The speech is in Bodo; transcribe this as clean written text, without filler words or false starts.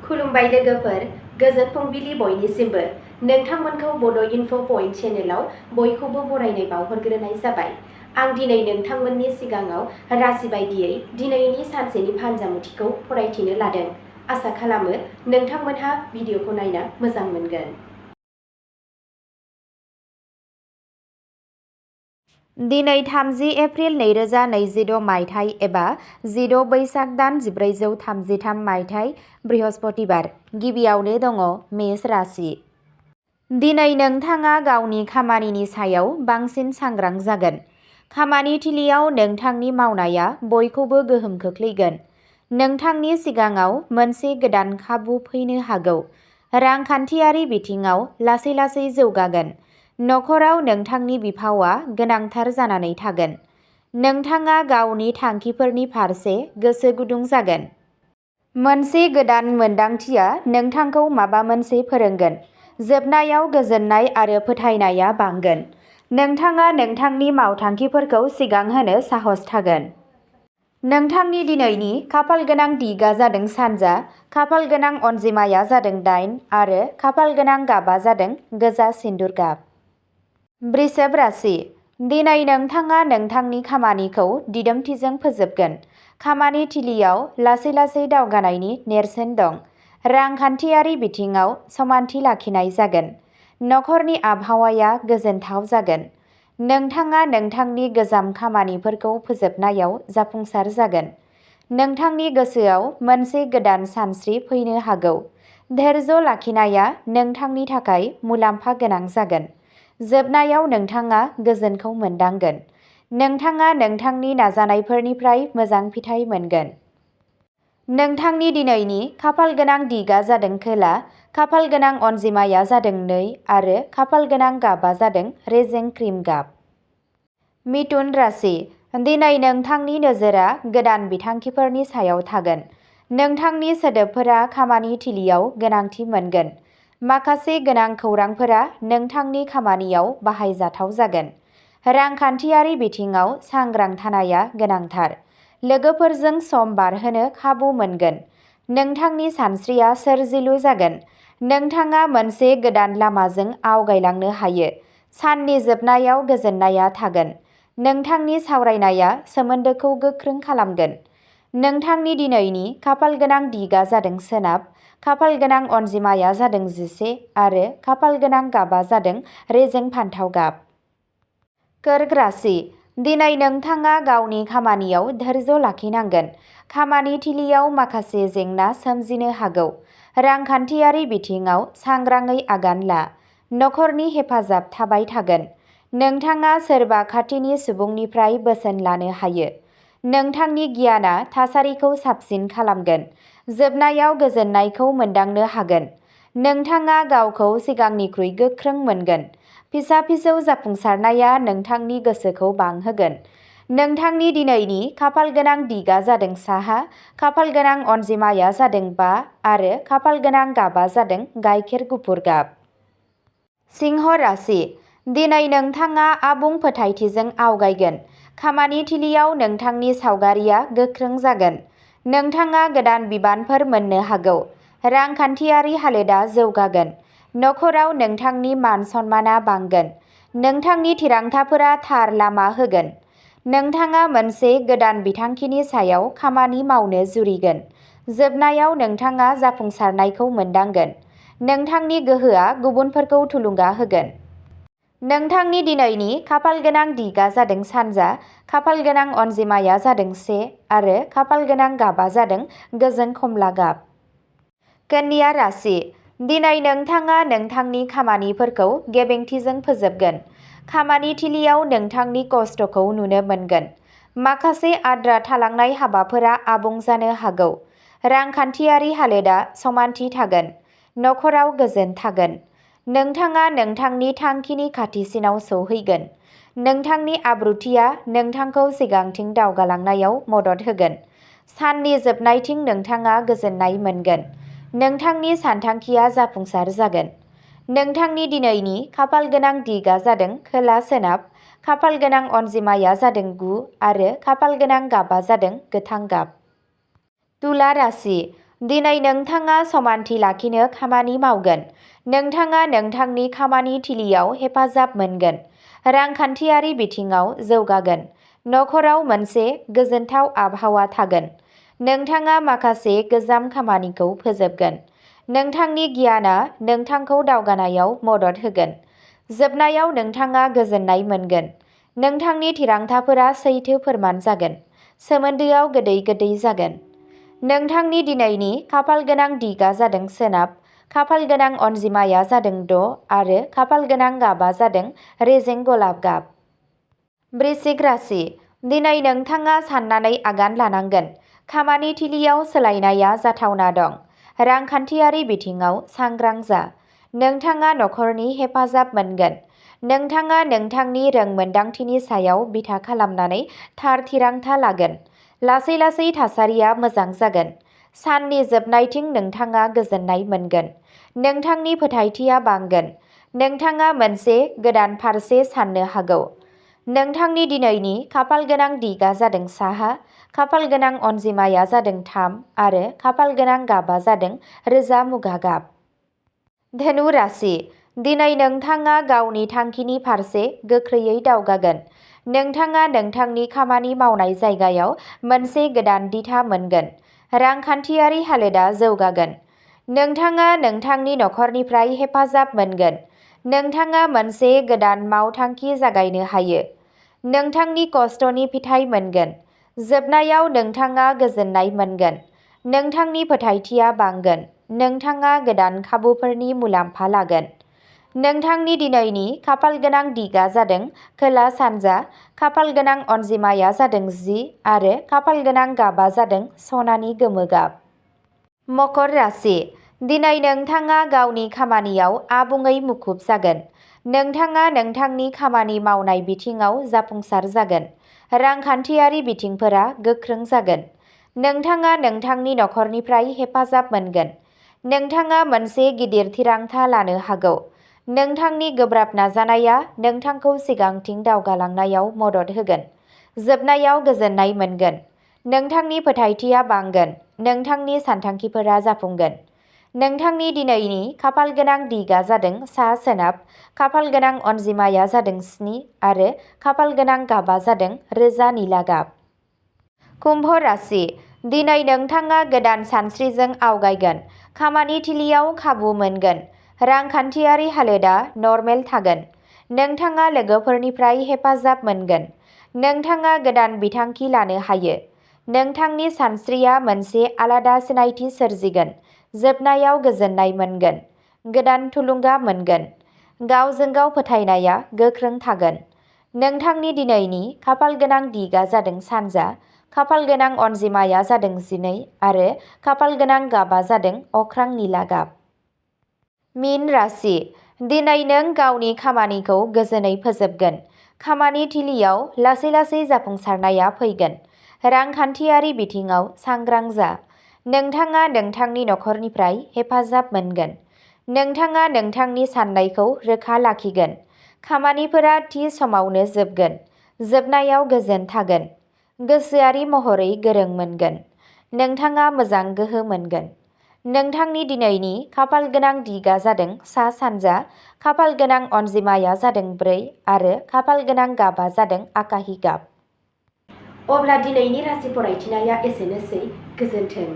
खुलुमबाय लोगोफोर, गोजोन फुंबिलि बयनिसिमबो। नोंथांमोनखौ बड' इनफ' पइन्ट चेनेलाव बयखौबो बरायनाय बावहरग्रोनाय जाबाय। आं दिनै नोंथांमोननि सिगाङाव राशि बायदियै दिनैनि सानसेनि फानजामुथिखौ फरायथिनो लादों। आसा खालामो नोंथांमोनहा भिडिअखौ नायना मोजां मोनगोन। दिनै 30 एप्रिल 2026 मायथाइ एबा 16 बैसाग दान 1433 मायथाइ बृहस्पतिबार। गिबियावनो दङ मेष राशि। दिनै नोंथाङा गावनि खामानिनि सायाव बांसिन सांग्रां जागोन। खामानि थिलियाव नोंथांनि मावनाया बयखौबो गोहोम खोख्लैगोन। नोंथांनि सिगाङाव मोनसे गोदान खाबु फैनो हागौ। रांखान्थियारि बिथिङाव लासै लासै जौगागोन। नखराव नोंथांनि बिफावआ गोनांथार जानानै थागोन। नोंथाङा गावनि थांखिफोरनि फारसे गोसो गुदुं जागोन। मोनसे गोदान मोनदांथिया नोंथांखौ माबा मोनसे फोरोंगोन। जोबनायाव गोजोननाय आरो फोथायनाया बांगोन। नोंथाङा नोंथांनि मावथांखिफोरखौ सिगांहोनो साहस थागोन। नोंथांनि दिनैनि खाफालगोनां दिगआ जादों सानजा, खाफालगोनां अनजिमाया जादों 8 आरो खाफालगोनां गाबआ जादों गोजा सिन्दुर गाब। वृषभ राशि। दिनै नोंथाङा नोंथांनि खामानिखौ दिदोमथिजों फोजोबगोन। खामानि थिलियाव लासै लासै दावगानायनि नेरसोन दं। रांखान्थियारि बिथिङाव समानथि लाखिनाय जागोन। नखरनि आबहावाया गोजोनथाव जागोन। नोंथाङा नोंथांनि गोजाम खामानिफोरखौ फोजोबनायाव जाफुंसार जागोन। नोंथांनि गोसोआव मोनसे गोदान सानस्रि फैनो हागौ। धैर्य लाखिनाया नोंथांनि थाखाय मुलाम्फा गोनां जागोन। जोबनायाव नोंथाङा गोजोनखौ मोनदांगोन। नोंथाङा नोंथांनि नाजानायफोरनिफ्राय मोजां फिथाइ मोनगोन। नोंथांनि दिनैनि खाफालगोनां दिगआ जादों खोला, खाफालगोनां अनजिमाया जादों 2 आरो खाफालगोनां गाबआ जादों रेजें क्रिम गाब। मिथुन राशि। दिनै नोंथांनि नोजोरा गोदान बिथांखिफोरनि सायाव थागोन। नोंथांनि सोदोबफोरा खामानि थिलियाव गोनांथि मोनगोन। माखासे गोनां खौरांफोरा नोंथांनि खामानियाव बाहायजाथाव जागोन। रांखान्थियारि बिथिङाव सांग्रां थानाया गोनांथार। लोगोफोरजों सम बारहोनो खाबु मोनगोन। नोंथांनि सानस्रिया सोरजिलु जागोन। नोंथाङा मोनसे गोदान लामाजों आवगायलांनो हायो। साननि जोबनायाव गोजोननाया थागोन। नोंथांनि सावरायनाया सोमोन्दोखौ गोख्रों खालामगोन। नोंथांनि दिनैनि खाफालगोनां दिगआ जादों सोनाब, खाफालगोनां अनजिमाया जादों 11 आरो खाफालगोनां गाबआ जादों रेजें फान्थाव गाब। कर्क राशि। दिनै नोंथाङा गावनि खामानियाव धैर्य लाखिनांगोन। खामानि थिलियाव माखासे जेंना सोमजिनो हागौ। रांखान्थियारि बिथिङाव सांग्राङै आगान ला। नखरनि हेफाजाब थाबाय थागोन। नोंथाङा सोरबा खाथिनि सुबुंनिफ्राय बोसोन लानो हायो। नोंथांनि गियानआ थासारिखौ साबसिन खालामगोन। जोबनायाव गोजोननायखौ मोनदांनो हागोन। नोंथाङा गावखौ सिगांनिख्रुइ गोख्रों मोनगोन। फिसा-फिसौ जाफुंसारनाया नोंथांनि गोसोखौ बांहोगोन। नोंथांनि दिनैनि खाफालगोनां दिगआ जादों साहा, खाफालगोनां अनजिमाया जादों 5 आरो खाफालगोनां गाबआ जादों गाइखेर गुफुर गाब। सिंह राशि। दिनै नोंथाङा आबुं फोथायथिजों आवगायगोन। खामानि थिलियाव नोंथांनि सावगारिआ गोख्रों जागोन। नोंथाङा गोदान बिबानफोर मोननो हागौ। रांखान्थियारि हालोदआ जौगागोन। नखराव नोंथांनि मान-सन्मानआ बांगोन। नोंथांनि थिरांथाफोरा थार लामा होगोन। नोंथाङा मोनसे गोदान बिथांखिनि सायाव खामानि मावनो जुरिगोन। जोबनायाव नोंथाङा जाफुंसारनायखौ मोनदांगोन। नोंथांनि गोहोआ गुबुनफोरखौ थुलुंगा होगोन। नोंथांनि दिनैनि खाफालगोनां दिगआ जादों सानजा, खाफालगोनां अनजिमाया जादों 1 आरो खाफालगोनां गाबआ जादों गोजों खमला गाब। कन्या राशि। दिनै नोंथाङा नोंथांनि खामानिफोरखौ गेबेंथिजों फोजोबगोन। खामानि थिलियाव नोंथांनि खस्थ'खौ नुनो मोनगोन। माखासे आद्रा थालांनाय हाबाफोरा आबुं जानो हागौ। रांखान्थियारि हालोदआ समानथि थागोन। नखराव गोजोन थागोन। नोंथाङा नोंथांनि थांखिनि खाथिसिनाव सौहैगोन। नोंथांनि आब्रुथिया नोंथांखौ सिगांथिं दावगालांनायाव मदद होगोन। साननि जोबनायथिं नोंथाङा गोजोननाय मोनगोन। नोंथांनि सानथांखिया जाफुंसार जागोन। नोंथांनि दिनैनि खाफालगोनां दिगआ जादों खोला-सोनाब, खाफालगोनां अनजिमाया जादों 9 आरो खाफालगोनां गाबआ जादों गोथां गाब। तुला राशि। दिनै नोंथाङा समानथि लाखिनो खामानि मावगोन। नोंथाङा नोंथांनि खामानि थिलियाव हेफाजाब मोनगोन। रांखान्थियारि बिथिङाव जौगागोन। नखराव मोनसे गोजोनथाव आबहावा थागोन। नोंथाङा माखासे गोजाम खामानिखौ फोजोबगोन। नोंथांनि गियानआ नोंथांखौ दावगानायाव मदद होगोन। जोबनायाव नोंथाङा गोजोननाय मोनगोन। नोंथांनि थिरांथाफोरा सैथो फोरमान जागोन। सोमोन्दोआव गोदै जागोन। नोंथांनि दिनैनि खाफालगोनां दिगा जादों सोनाब। खाफालगोनां अनजिमाया जादों 6 आरो खाफालगोनां गाबआ जादों रेजें गलाब गाब। वृश्चिक राशि। दिनै नोंथाङा साननानै आगान लानांगोन। खामानि थिलियाव सोलायनाया जाथावना दं। रांखान्थियारि बिथिङाव सांग्रां जा। नोंथाङा नखरनि हेफाजाब मोनगोन। नोंथाङा नोंथांनि रोंमोनदांथिनि सायाव बिथा खालामनानै थार थिरांथा लागोन। लासै थासारिया मोजां जागोन। साननि जोबनायथिं नोंथाङा गोजोननाय मोनगोन। नोंथांनि फोथायथिया बांगोन। नोंथाङा मोनसे गोदान फारसे साननो हागौ। नोंथांनि दिनैनि खाफालगोनां दिगा जादों साहा। खाफालगोनां अनजिमाया जादों 3 आरो खाफालगोनां गाबआ जादों रोजा मुगा गाब। धनु राशि। दिनै नोंथाङा गावनि थांखिनि फारसे गोख्रैयै दावगागोन। नोंथाङा नोंथांनि खामानि मावनाय जायगायाव मोनसे गोदान दिथा मोनगोन। रांखान्थियारि हालोदआ जौगागोन। नोंथाङा नोंथांनि नखरनिफ्राय हेफाजाब मोनगोन। नोंथाङा मोनसे गोदान मावथांखि जागायनो हायो। नोंथांनि खस्थ'नि फिथाइ मोनगोन। जोबनायाव नोंथाङा गोजोननाय मोनगोन। नोंथांनि फोथायथिया बांगोन। नोंथाङा गोदान खाबुफोरनि मुलाम्फा लागोन। नोंथांनि दिनैनि खाफालगोनां दिगा जादों खोला-सानजा। खाफालगोनां अनजिमाया जादों 10 आरो खाफालगोनां गाबआ जादों सनानि गोमो गाब। मकर राशि। दिनै नोंथाङा गावनि खामानियाव आबुङै मुखुब जागोन। नोंथाङा नोंथांनि खामानि मावनाय बिथिङाव जाफुंसार जागोन। रांखान्थियारि बिथिंफोरा गोख्रों जागोन। नोंथाङा नोंथांनि नखरनिफ्राय हेफाजाब मोनगोन। नोंथाङा मोनसे गिदिर थिरांथा लानो हागौ। नोंथांनि गोब्राब नाजानाया नोंथांखौ सिगांथिं दावगालांनायाव मदद होगोन। जोबनायाव गोजोननाय मोनगोन। नोंथांनि फोथायथिया बांगोन। नोंथांनि सानथांखिफोरा जाफुंगोन। नोंथांनि दिनैनि खाफालगोनां दिगा जादों सा-सोनाब। खाफालगोनां अनजिमाया जादों 7 आरो खाफालगोनां गाबआ जादों रोजा निला गाब। कुम्भ राशि। दिनै नोंथाङा गोदान सानस्रिजों आवगायगोन। खामानि थिलियाव खाबु मोनगोन। रांखान्थियारि हालोदआ नरमेल थागोन। नोंथाङा लोगोफोरनिफ्राय हेफाजाब मोनगोन। नोंथाङा गोदान बिथांखि लानो हायो। नोंथांनि सानस्रिया मोनसे आलादा सिनायथि सोरजिगोन। जोबनायाव गोजोननाय मोनगोन। गोदान थुलुंगा मोनगोन। गावजों गाव फोथायनाया गोख्रों थागोन। नोंथांनि दिनैनि खाफालगोनां दिगा जादों सानजा। खाफालगोनां अनजिमाया जादों 12 आरो खाफालगोनां गाबआ जादों अख्रां निला गाब। मीन राशि। दिनै नों गावनि खामानिखौ गोजोनै फोजोबगोन। खामानि थिलियाव लासै जाफुंसारनाया फैगोन। रांखान्थियारि बिथिङाव सांग्रां जा। नोंथाङा नोंथांनि नखरनिफ्राय हेफाजाब मोनगोन। नोंथाङा नोंथांनि साननायखौ रोखा लाखिगोन। खामानिफोरा थि समावनो जोबगोन। जोबनायाव गोजोन थागोन। गोसोआरि महरै गोरों मोनगोन। नोंथाङा मोजां गोहो मोनगोन। नोंथांनि दिनैनि खाफालगोनां दिगा जादों सा-सानजा। खाफालगोनां अनजिमाया जादों 4 आरो खाफालगोनां गाबआ जादों आकाहि गाब। अब्ला दिनैनि राशि फरायथिनाया एसेनोसै। गोजोन्थों।